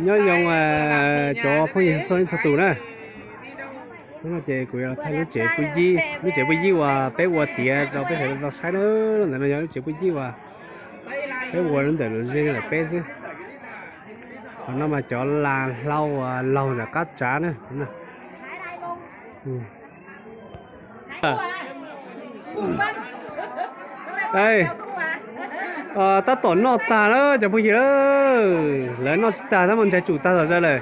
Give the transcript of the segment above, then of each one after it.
Nyob zoo cov phooj ywg txhua leej txhua tus na. Hnub no ces kuv yuav los thaij lub tsev pub yib, lub tsev pub yib uas peb ua tiav rau peb sawv daws tau saib na. Ntawm no yog lub tsev pub yib uas peb ua ntawm lub zej lawm peb xwb. Qhov no mas cov las hlau uas laug ntawm qab tsav na. Tab tom noj tag lawm cov phooj ywg, lawv noj tsis tag tab mas ntshai tsum tag zom zaws lawm.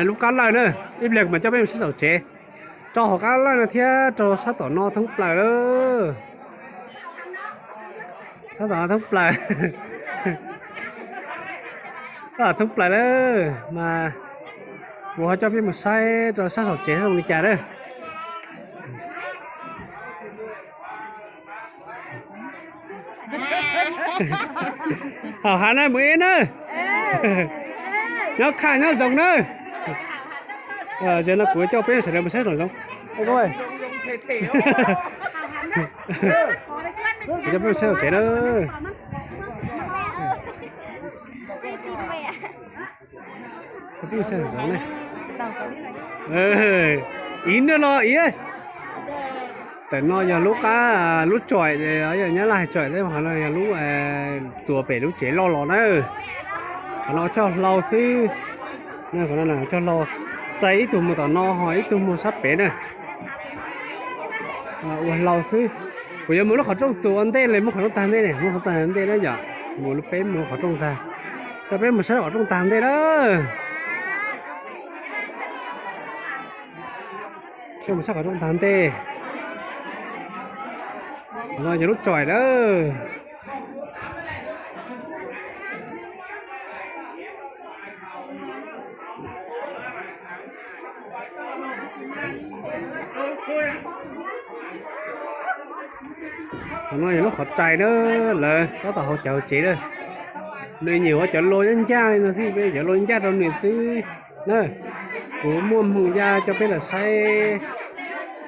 Lub qab lawj na, ib pliag mas coj peb mus saib saum tsev, rau hauv qab lawj no thiab rau sab tom no thoob plaws lawm. Sab tom no thoob plaws, thoob plaws lawm mas kuv ho coj peb mus saib rau sab saum tsev zoo li cas na. Hauv hav na mus ib na. Nyob khaj nyob zoo na. Zaum no kuv coj peb sawv daws mus saib saum zoov. Kuv coj peb mus saib saum tsev na. Ib nw los ib. Tam no yog lub qab, lub tsoim, yog Nyab Laj hais tsoim, qhov no yog lub txuas pem lub tsev loj los na. Qhov no cog hlau xwb. Qhov no cog hlau, xais ib tug mus tom no ho ib tug mus sab pem na. Ua hlau xwb. Kuv yuav mus lub qhov rooj txuas ua ntej li, muab qhov rooj tag ntej ne, muab qhov tag ntej na yom. Mus lub peb mus qhov rooj tag, coj peb mus saib qhov rooj tag ntej na. Coj mus saib qhov rooj tag ntej. Qhov no yog lub tsoim na. Qhov no yog lub qhov rais na, lawv tab tom hauv cov hauv tsev na. Nws nyiam ua cov lua ncaj ncaj li no xwb, peb cov lua ncaj rau nws xwb na. Kuv muaj hmoo ya coj peb los saib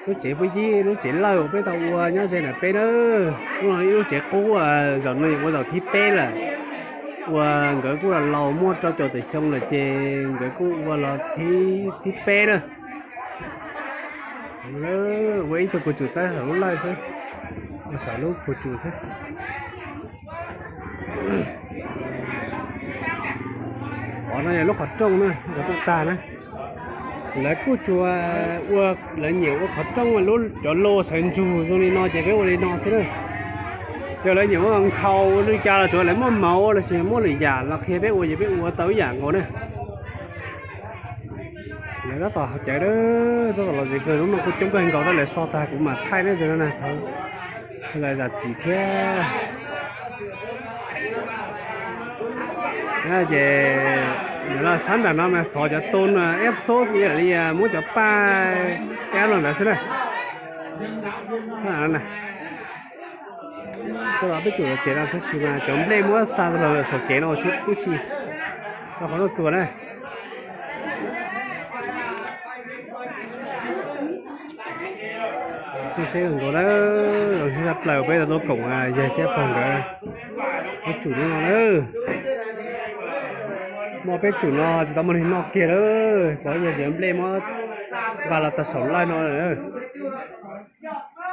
lub tsev pub yib, lub tsev lawj uas peb tau ua nyob ze ntawm peb na. Lub no ib lub tsev qub, zaum no ua zaum thib peb lawm. Ua nkawd kuj los laus muaj rau caum tawm xyoo lawm ces nkawd kuj ua los thib, thib peb na. Ua ib tug puag tsum txawb saum lub lawj xwb, ua saum lub puag tsum xwb. Qhov no yog lub qhov rooj na, qhov rooj tag na. Lawv kuj tsuas ua, lawv nyiam ua qhov rooj, cov lua sawv ntsug zoo li no ces peb ua li no xwb na. Yog lawv nyiam ua nkhaus ua li cas los tsuav lawv muaj mauv los sis muaj lwm yam los qhia peb ua ces peb ua tau ib yam nkaus na. Lawv tab tom haus cawv, tab tom los zis kawg, lub no kuj coob kawg nkaus, tab lawv so tag kuv mam thaij neb zoo na. Sawv daws zam txim thiab. Ces sab nram no mas xov cov tun eb xub li muab cov paj eb los ntawd xwb na. Coj los peb tsum tsev no tab sis mas cov nplej muab xa los saum tsev no tib si. Rau qhov no txuas na. Tseem seb nkaus na, sib zaj plaws peb tau koom yawg thiab pog nkawd. Peb tsum no na, muaj peb tsum no tsis tau muaj neeg noj kiag lawm, tau yawg cov nplej muab nqa los tag saum lawj no.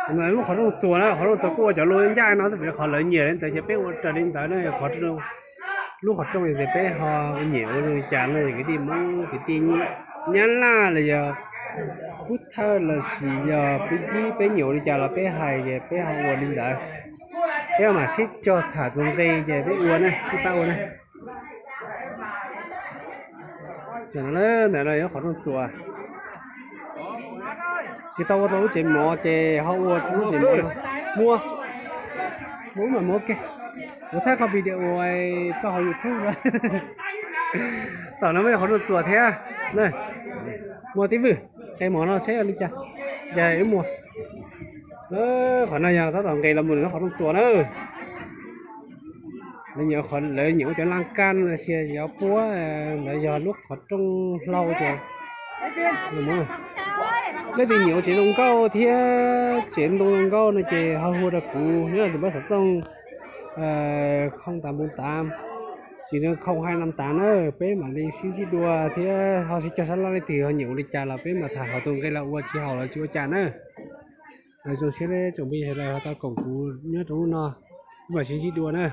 Lub qhov rooj txuas na, qhov rooj txuas kuj ua cov lua ncaj no xwb, vim qhov lawv nyiam li ntawd ces peb ua raws li ntawd na. Qhov lub qhov rooj ces peb ho nyiam ua zoo li cas no, kwv tij Hmoob kwv tij Nyab Laj los yog Pub Thawj los sis yog Pub Yib peb nyiam ua li cas los peb hais ces peb ho ua li ntawd. Peb mam sib cog tham tus nqi ces peb ua na, sib pab ua na. Ntawm no, ntawm no yog qhov rooj txuas. Tsis tau ua tau lub tsev mov ces ho ua lub tsev mov. Muaj, muaj ub mam muab kiag. Kuv thaij qhov video rau hauv YouTube. Tom no muaj qhov rooj txuas thiab. Muaj tib vwm, qe mov no seb ua li cas. Ces wb muag. Qhov no yog tab tom nqis los mus rau qhov rooj txuas na. Lawv nyiam ua cov laj kaj los sis cov puab ntawd yog lub qhov rooj hlau ces leej twg nyiam ua tsev zoo nkauj thiab tsev ntoo zoo nkauj no ces ho hu rau kuv nyob tus npawb xov tooj không tám bốn tám Ces nws khoom hais no tas na, peb mam li sib ntsib dua thiab ho sib cog sab laj leej twg ho nyiam ua li cas los peb mam tham hauv tus nqe los ua tsis haum los tsis ua cas na. Zoo siab tsoom phooj ywg sawv daws ho tau koom kuv nyob rau hnub no, peb mam sib ntsib dua na.